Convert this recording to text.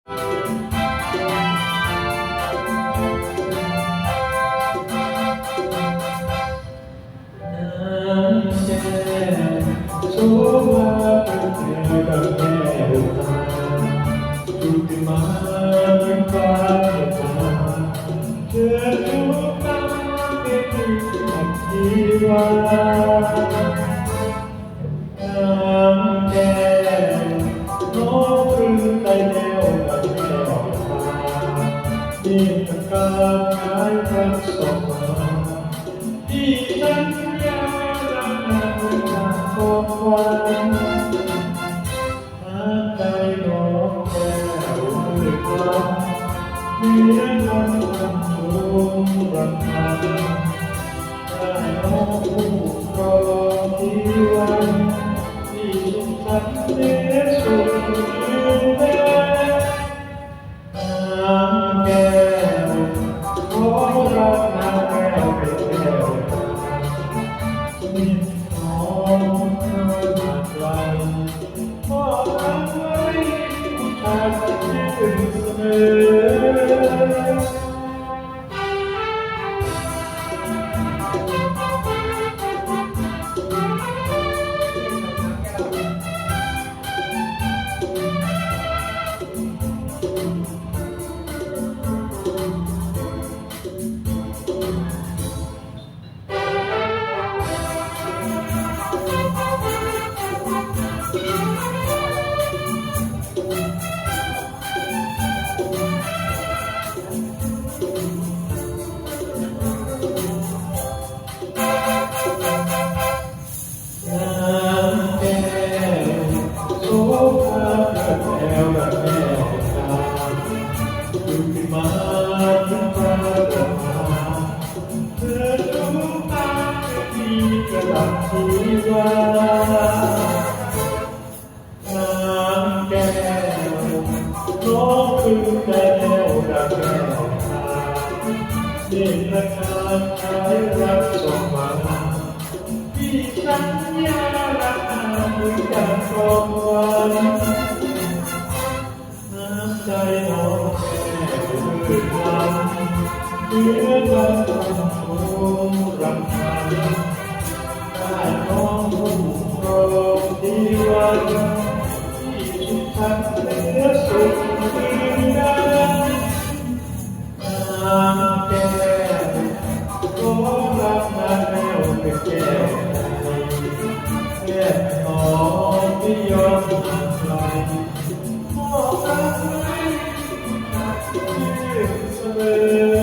ນາງແກ້ວ ໂສພາເປັນແກ້ວດັງແກ້ວຕາ ຈຸຕິມານວິພາກຕາ ເທີດວງຕາເປັນທີ່ອັກຊີວາ. ນາງແກ້ວ ນ້ອງຄືໄກ່ແກ້ວ ນາງແກ້ວຕາ ເມດຕາກາຍຮັກສອບມາ ທີ່ສັນຍານາງນາງເປັນນາງຂອງຂວັນ ຫາກໄດ້ນ້ອງແກ້ວຄືຄຳ ເມຍນາງນຳຊົງລັກພັນ ໃຫ້ນ້ອງຜູ້ຄອງທີ່ວັນ ທີ່ສຸກສັນເດຊົງຢູ່ແລ. ນາງແກ້ວ ຂໍຮັກນາງແກ້ວເປັນແກ້ວຕາ ສະໜິດຫອມຫາກໄກ ຂໍຮັກໄວ້ຜູ້ຊາຍທີ່ເປັນສະເໜີ. ນາງແກ້ວ ໂສພາແກ້ວ ນາງແກ້ວຕາ ຄືມາເປັນພາລະພາ ເທີດວງຕາເປັນທີ່ກະດັບຊີວາ. ນາງແກ້ວ ນ້ອງຄືໄກ່ແກ້ວ ນາງແກ້ວຕາ ເມດຕາກາຍຮັກສອບມາ ທີ່ສັນຍາລັກນາງເປັນການຂອງຂວັນ ນ້ຳໃຈນ້ອງແກ້ວຄືຄຳ ເມືອນວັນຄຳຊົງລັກພັນ ໃຫ້ນ້ອງຜູ້ຄອງທີ່ວັນ ທີ່ສຸກສັນເໜືອສຸກຄືນໄດ້. ນາງແກ້ວ ຂໍຮັກນາງແກ້ວເປັນແກ້ວໃຈ ແນບຫອມທີ່ຍອມຮັກໃຈ ມອບຮັກໄວ້ທີ່ຮັກທີ່ຊື່ນສະເໜີ.